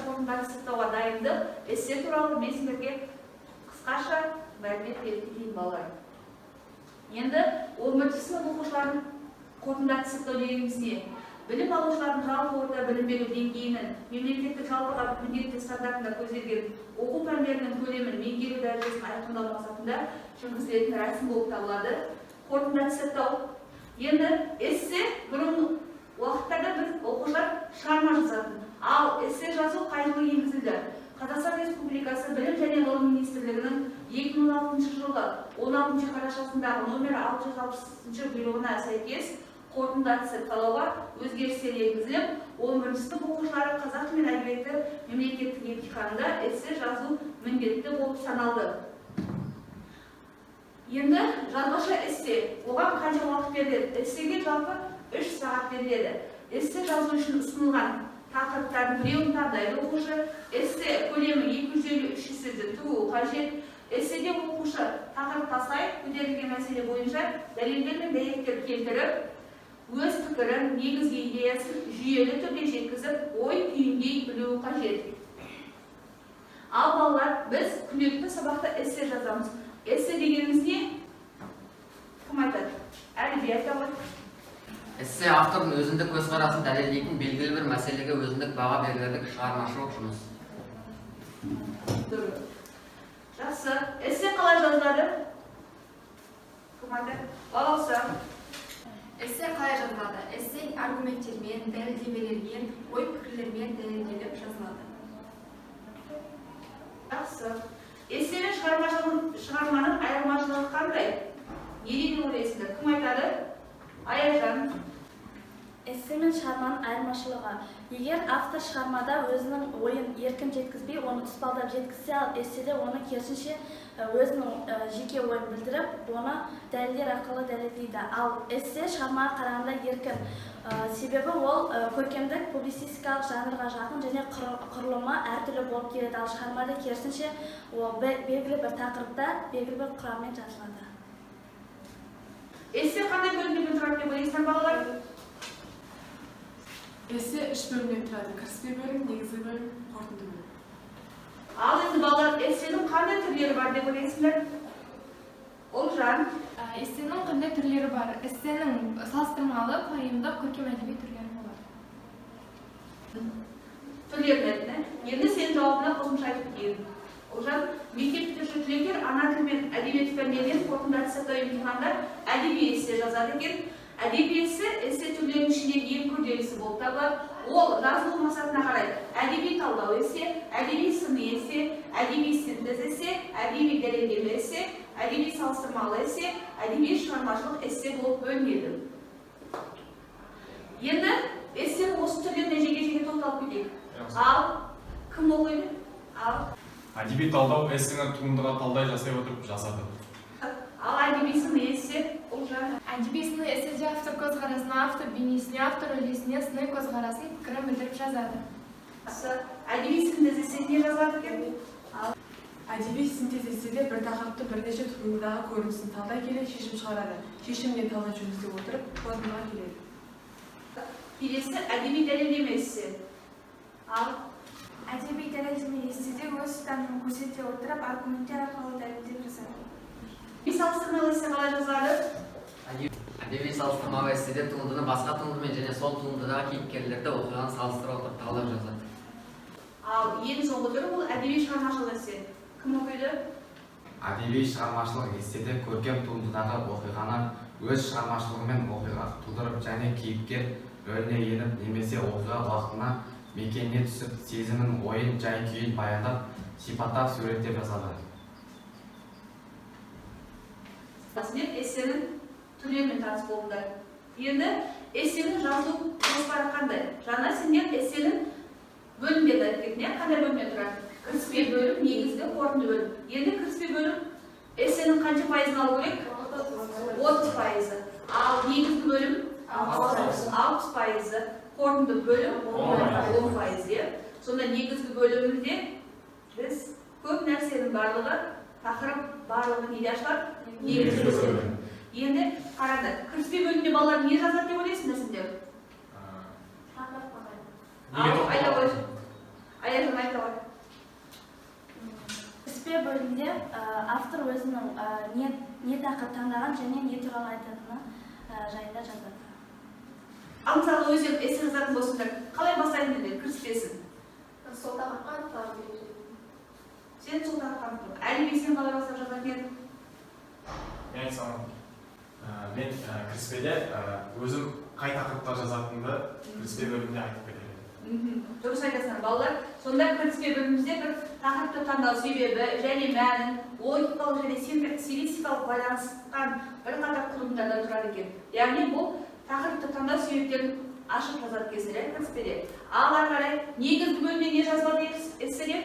қорытынды аттестаттауға дайындық, эссе туралы мен сіздерге қысқаша мәлімет беріп кетейін, балалар. Енді 11 сынып оқушыларын қорытынды аттестаттау дегеніміз не? Білім алушылардың жалпы орта білім беру деңгейінің мемлекеттік жалпыға міндетті стандартында көзделген оқу пәндерінің көлемін меңгеру дәрежесін айқындау мақсатында жүргізілетін рәсім болып табылады қорытынды аттестаттау. Енді эссе, бұрынғы уақыттарда біз, оқушылар шығарма жазатын. Ал эссе жазу қай жылы енгізілді? Қазақстан Республикасы Білім және ғылым министрлігінің 2016 жылғы 16 қарашасындағы номері 660 бұйрығына сәйкес қорытынды аттестаттауға өзгерістер енгізіліп, 11 сынып оқушылары қазақ тілі мен әдебиеті мемлекеттік емтиханында эссе жазу міндетті болып саналды. Енді жазбаша эссе, оған қанша уақыт беріледі? Эссеге жалпы 3 сағат беріледі. Эссе жазу үшін ұсынылған тақырыптардың біреуін таңдайды оқушы. Эссе көлемі 250-300 сөзден тұруы қажет. Эсседе оқушы тақырыпқа сай көтерілген мәселе бойынша дәлелдер мен дәйектер келтіріп, өз пікірін, негізгі идеясын жүйелі түрде жеткізіп, ой түйіндей білуі қажет. Ал балалар, біз күнделікті сабақта эссе жазамыз. Эссе дегеніміз не? Кім айтады? Әліби айта ғой. Эссе – автордың өзіндік көзқарасын дәлелдейтін, белгілі бір мәселеге өзіндік баға берілерлік шығармашылық жұмыс. Дұрыс. Жақсы. Эссе қалай жазылады? Кім айтады? Балауса. Эссе қалай жазылады? Эссе аргументтермен, дәлелдемелермен, ой пікірлермен дәлелденіп жазылады. Жақсы. Эссе мен шығарманың айырмашылығы қандай? Не деп ойлайсыңдар? Кім айтады? Аяжан. Эссе мен шығарманың айырмашылығы: егер автор шығармада өзінің ойын еркін жеткізбей, оны тұспалдап жеткізсе, ал эсседе оны керісінше, өзінің жеке ойын білдіріп, оны дәлелдер арқылы дәлелдейді. Ал эссе шығармаға қарағанда еркін, себебі ол көркемдік публицистикалық жанрға жақын және құрылымы әртүрлі болып келеді. Ал шығармада керісінше, ол белгілі бір тақырыпта, белгілі бір құраммен жазылады. Эссе қандай бөлімдерден тұрады деп ойлайсыздар, балалар? Эссе үш бөлімнен тұрады: кіріспе бөлім, негізгі бөлім, қорытынды бөлім. Ал енді, балалар, эссенің қандай түрлері бар деп ойлайсыңдар? Ұлжан. Эссенің қандай түрлері бар? Эссенің салыстырмалы, пайымдық, көркем әдеби түрлері болады. Түрлерін айттың, иә? Енді сенің жауабына қосымша айтып кетейін. Ұлжан, мектеп бітіруші түлектер ана тілі мен әдебиет пәндерінен қорытынды аттестаттау емтиханында әдеби эссе жазады екен. Әдеби эссе эссе түрлерінің ішіндегі ең күрделісі болып табылады. Ол жазылу мақсатына қарай әдеби талдау эссе, әдеби сыни эссе, әдеби синтез эссе, әдеби дәлелдеме эссе, әдеби салыстырмалы эссе, әдеби шығармашылық эссе болып бөлінеді. Енді эссенің осы түрлеріне жеке жеке тоқталып кетейік. Ал кім оқиды? Ал. Әдеби талдау эссені туындыға талдау жасай отырып жазады. Ал әдеби сыни эссе, Ұлжан? Әдеби сыни эсседе автор көзқарасына, автор бейнесіне, автор үлгісіне сыни көзқарасын, пікірін білдіріп жазады. Жақсы. Әдеби синтез эссе не жазады екен? Әдеби синтез эсседе бір тақырыпты бірнеше туындыдағы көрінісін талдай келе шешім шығарады, шешіміне талдау жүргізе отырып, қорытындыға келеді. Келесі әдеби дәлелдеме эссе. Ал. Әдеби дәлелдеме эсседе өз ұстанымын көрсете отырып, аргументтер арқылы дәлелдеп жазады. Әдеби салыстырмалы эссе қалай жазылады? Әдеби салыстырмалы эсседе туындыны басқа туындымен және сол туындыдағы кейіпкерлерді, оқиғаны салыстыра отырып талдап жазады. Ал ең соңғы түрі ол әдеби шығармашылық эссе. Кім оқиды? Әдеби шығармашылық эсседе көркем туындыдағы оқиғаны өз шығармашылығымен оқиға тудырып және кейіпкер рөліне еніп немесе оқиға уақытына, мекеніне түсіп, сезімін, ойын, жай күйін баяндап, сипаттап, суреттеп жазады. Сендер эссенің түрлерімен таныс болдыңдар. Енді эссенің жазылу жоспары қандай? Жаңа сендер эссенің бөлімдерін айтып кеттің, иә? Қандай бөлімнен тұрады? Кіріспе бөлім, негізгі, қорытынды бөлім. Енді кіріспе бөлім эссенің қанша пайызын алу керек? 30%. Ал негізгі бөлім 60%, қорытынды бөлім 10%, иә? Сонда негізгі бөлімінде біз көп нәрсенің барлығы, тақырып барлығы неде ашылады? Негізгі бөлім. Енді қараңдар, кіріспе бөлімде балалар не жазады деп ойлайсыңдар сендер? Неге Ал, айта ғой. тоқталады? Аяжан. автор өзінің не тақырып таңдаған және не туралы айтатыны жайында жазады. Ал мысалы өздерің эссе жазатын болсаңдар, қалай бастайтын едіңдер кіріспесін? Сол тақырыпқа анықталу керек. Сен сол тақырыпқа анықтау. Әлібек, сен қалай бастап жазатын едің? Мен айтсам, мен кіріспеде өзім қай тақырыпта жазатынымды кіріспе бөлімінде айтып кетер едім. Дұрыс айтасыңдар, балалар. Сонда кіріспе бөлімімізде бір тақырыпты таңдау себебі және мәнін, логикалық және стилистикалық байланысқан бірқатар құрылымдардан тұрады екен. Яғни бұл тақырыпты таңдау себептерін ашып жазады екенсіңдер кіріспеде. Ал ары қарай негізгі бөлімде не жазылады эсседе?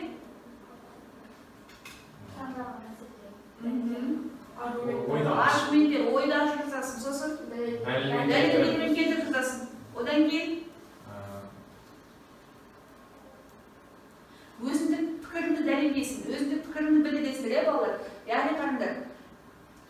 Аргументтер, ойды ашып жазасың, сосын дәлелдемелермен келтіріп жазасың. Одан кейін өзіндік пікіріңді дәлелдейсің, өзіндік пікіріңді білдіресің, иә, балалар? Яғни қараңдар,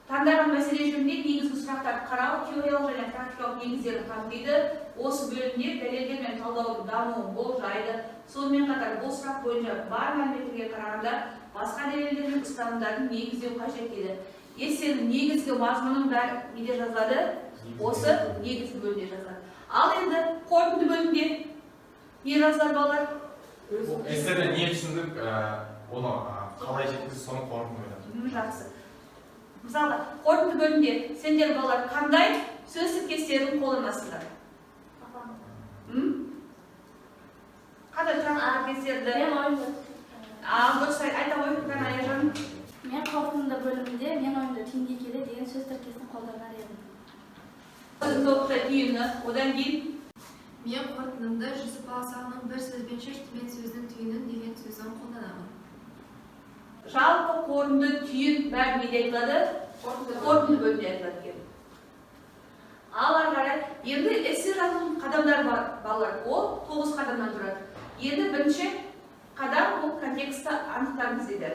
таңдаған мәселе жөнінде негізгі сұрақтарды қарау, теориялық және практикалық негіздерді қамтиды. Осы бөлімде дәлелдер мен талдаудың дамуын болжайды. Сонымен қатар бұл сұрақ бойынша бар мәліметтерге қарағанда басқа дәлелдер мен ұстанымдарды негіздеу қажет дейді. Эссенің негізгі мазмұнының бәрі неде жазылады? Осы негізгі бөлімде жазылады. Ал енді қорытынды бөлімде не жазылады, балалар? Эсседе не түсіндік, оны қалай жеткізді, соны қорытынды бөлімде. Жақсы. Мысалы, қорытынды бөлімде сендер, балалар, қандай сөз тіркестерін қолданасыңдар? Қандай тұрақты тіркестерді? Мен ойымды. Ал, дұрыс айта ғой, Аяжан. Мен қорытынды бөлімінде мен ойымды түйіндей келе деген сөз тіркесін қолданар едім. Сөздің толықтай түйіні, одан кейін Мен қорытындымды Жүсіп Баласағұнның бір сөзбен шеш, түмен сөздің түйінін деген сөзін қолданамын. Жалпы қорытынды түйін бәрі неде айтылады? Қорытынды бөлімде айтылады екен. Ал ары қарай енді эссе жазудың қадамдары бар, балалар. Ол 9 қадамнан тұрады. Енді бірінші қадам ол контекстті анықтаңыз дейді.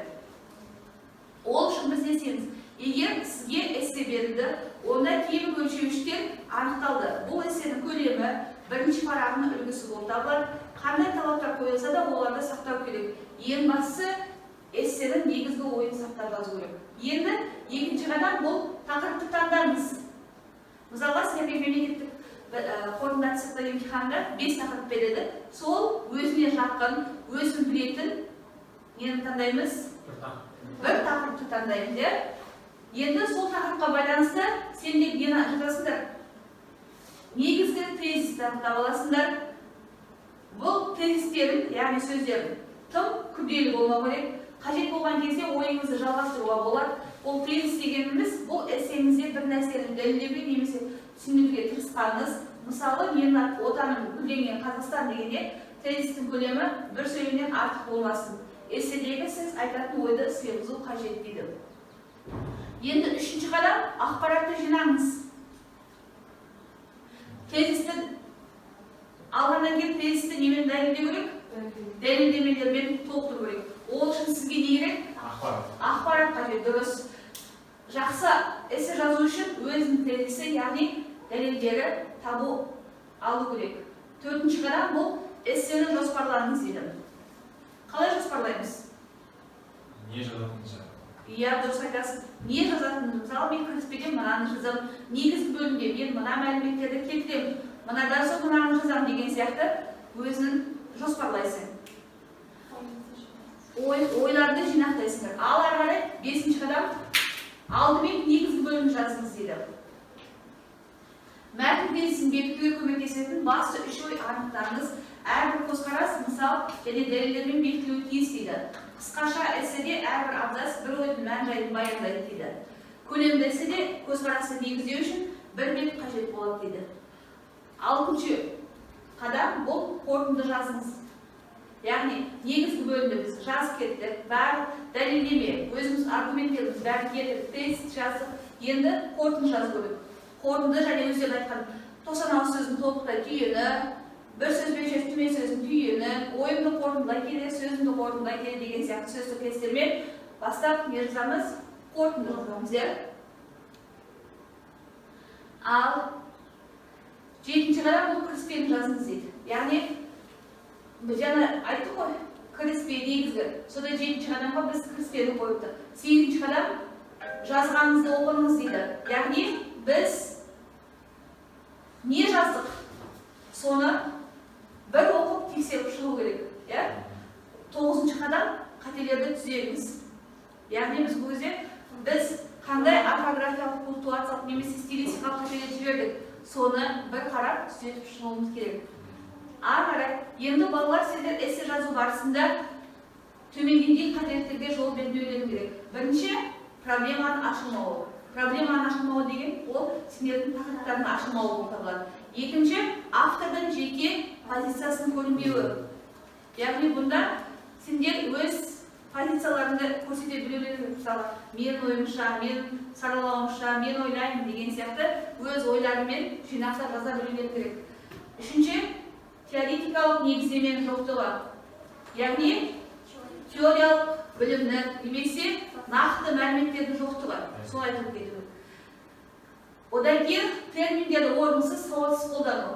Ол үшін біз не істейміз? Егер сізге эссе берілді, онда кейбір өлшеуіштер анықталды. Бұл эссенің көлемі, бірінші парағының үлгісі болып табылады. Қандай талаптар қойылса да оларды сақтау керек. Ең бастысы эссенің негізгі ойын сақтап жазу керек. Енді екінші қадам бұл тақырыпты таңдаңыз. Мысалға, сіздерге мемлекеттік қорытынды аттестаттау емтиханында 5 тақырып береді. Сол өзіне жақын, өзін білетін нені таңдаймыз? Бір тақырыпты таңдаймыз, иә? Енді сол тақырыпқа байланысты сендер нені жазасыңдар? Негізгі тезисті анықтап аласыңдар. Бұл тезистердің, яғни сөздердің тым күрделі болмау керек. Қажет болған кезде ойыңызды жалғастыруға болады. Бұл тезис дегеніміз, бұл эссеңізде бір нәрсені дәлелдеуге немесе түсіндіруге тырысқаныңыз. Мысалы, менің отаным гүлденген Қазақстан дегенде тезистің көлемі бір сөйлемнен артық болмасын. Эсседегі сіз айтатын ойды сыйғызу қажет дейді. Енді үшінші қадам ақпаратты жинаңыз. Тезисті алғаннан кейін тезисті немен дәлелдеу керек? Дәлелдемелермен толықтыру керек. Ол үшін сізге не керек? Ақпарат. Ақпарат қажет, дұрыс. Жақсы эссе жазу үшін өзінің тезисі, яғни дәлелдері табу алу керек. Төртінші қадам бұл эссені жоспарлаңыз дейді. Қалай жоспарлаймыз? Не жазатыныңызды. Иә, дұрыс айтасыз. Не жазатынымды, мысалы, мен кіріспеде мынаны жазамын, негізгі бөлімде мен мына мәліметтерді келтіремін, мынадан соң мынаны жазамын деген сияқты өзің жоспарлайсың. Ойларды жинақтайсыңдар. Ал ары қарай бесінші қадам алдымен негізгі бөлімді жазыңыз дейді. Мәтін тезисін бекітуге көмектесетін басты үш ой анықтаңыз. Әрбір көзқарас, мысал және дәлелдермен бекітілуі тиіс дейді. Қысқаша эсседе әрбір абзац бір ойдың мән-жайын баяндайды дейді. Көлемді эсседе көзқарасты негіздеу үшін бір бет қажет болады дейді. Алтыншы қадам бұл қорытынды жазыңыз. Яғни негізгі бөлімді біз жазып кеттік, барлық дәлелдеме, өзіміз аргументтеріміз бәрін келтіріп, тест жаздық. Енді қорытынды жазу керек. Қорытынды және өздерің айтқан 90 ауыз сөздің толықтай түйіні, бір сөзбен шеш түмен сөздің түйіні, ойымды қорытындылай келе, сөзімді қорытындылай келе деген сияқты сөз тіркестермен бастап не жазамыз? Қорытынды жазамыз, иә? Ал жетінші қадам бұл кіріспені жазыңыз дейді. Яғни біз жаңа айттық қой, Кіріспе негізгі. Сонда 7-ші қадамға біз кіріспені қойыптық. 8-ші қадам жазғаныңызды оқыңыз дейді. Яғни біз не жаздық, соны бір оқып тексеріп шығу керек. Иә? 9-шы қадам қателерді түземіз. Яғни біз бұл кезде біз қандай орфографиялық, пунктуациялық немесе стилистикалық қателер жібердік, соны бір қарап түзетіп шығуымыз керек. Ары қарай енді балалар, сіздер эссе жазу барысында төмендегідей қателіктерге жол бермеулерің керек. Бірінші, проблеманың ашылмауы. Проблеманың ашылмауы деген ол сендердің тақырыптардың ашылмауы болып табылады. Екінші, автордың жеке позициясының көрінбеуі. Яғни бұнда сендер өз позицияларыңды көрсете білулерің керек. Мысалы, мен ойымша, мен саралауымша, мен ойлаймын деген сияқты өз ойларымен жинақтап жаза білулерің керек. Үшінші, теоретикалық негіздеменің жоқтығы. Яғни теориялық білімнің немесе нақты мәліметтердің жоқтығы. Солай айтып кету керек. Одан кейін терминдерді орынсыз, сауатсыз қолдану.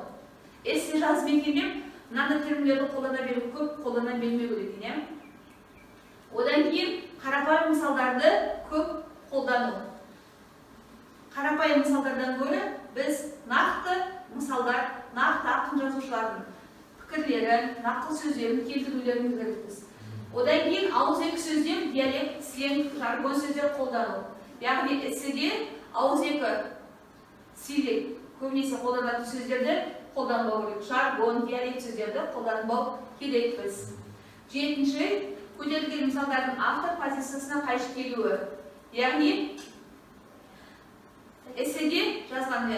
Эссе жазып екен деп мынандай терминдерді қолдана беру, көп қолдана бермеу керек екен, иә? Одан кейін қарапайым мысалдарды көп қолдану. Қарапайым мысалдардан гөрі біз нақты мысалдар, нақты ақын жазушылардың пікірлерін, нақыл сөздерін келтірулеріміз керекпіз. Одан кейін ауызекі сөздер, диалект, сленг, жаргон сөздер қолдану. Яғни эсседе ауызекі сирек көбінесе қолданатын сөздерді қолданбау керек. Жаргон, диалект сөздерді қолданбау керекпіз. 7-ші, көтерілген мысалдардың автор позициясына қайшы келуі. Яғни эсседе жазған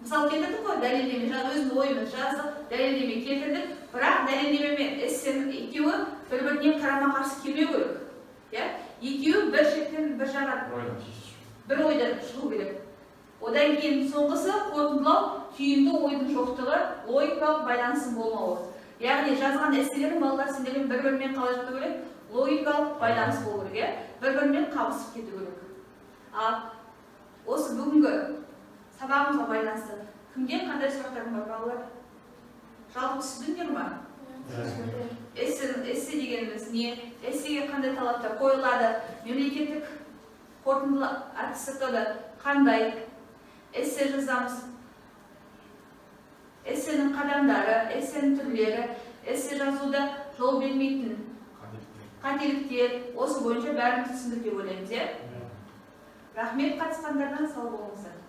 мысал келтірдік қой, дәлелдеме, жаңа өзіміздің ойымызды жаздық, дәлелдеме келтірдік, бірақ дәлелдеме мен эссенің екеуі бір-біріне қарама-қарсы келмеу керек. Иә? Екеуі бір шеттен бір жаға, бір ойдан шығу керек. Одан кейін соңғысы қорытындылау, түйінді ойдың жоқтығы, логикалық байланыстың болмауы. Яғни жазған эсселердің балалар сендермен бір-бірімен қалай жату керек? Логикалық байланыс болу керек, иә? Бір-бірімен қабысып кету керек. Ал осы бүгінгі сабағымызға байланысты кімде қандай сұрақтарың бар, балалар? Жалпы түсіндіңдер ма? Эссе дегеніміз не? Эссеге қандай талаптар қойылады? Мемлекеттік қорытынды аттестаттауда қандай эссе жазамыз? Эссенің қадамдары, эссенің түрлері, эссе жазуда жол бермейтін қателіктер, осы бойынша бәріміз түсіндік деп ойлаймыз, иә? Рахмет қатысқандарына, сау болыңыздар.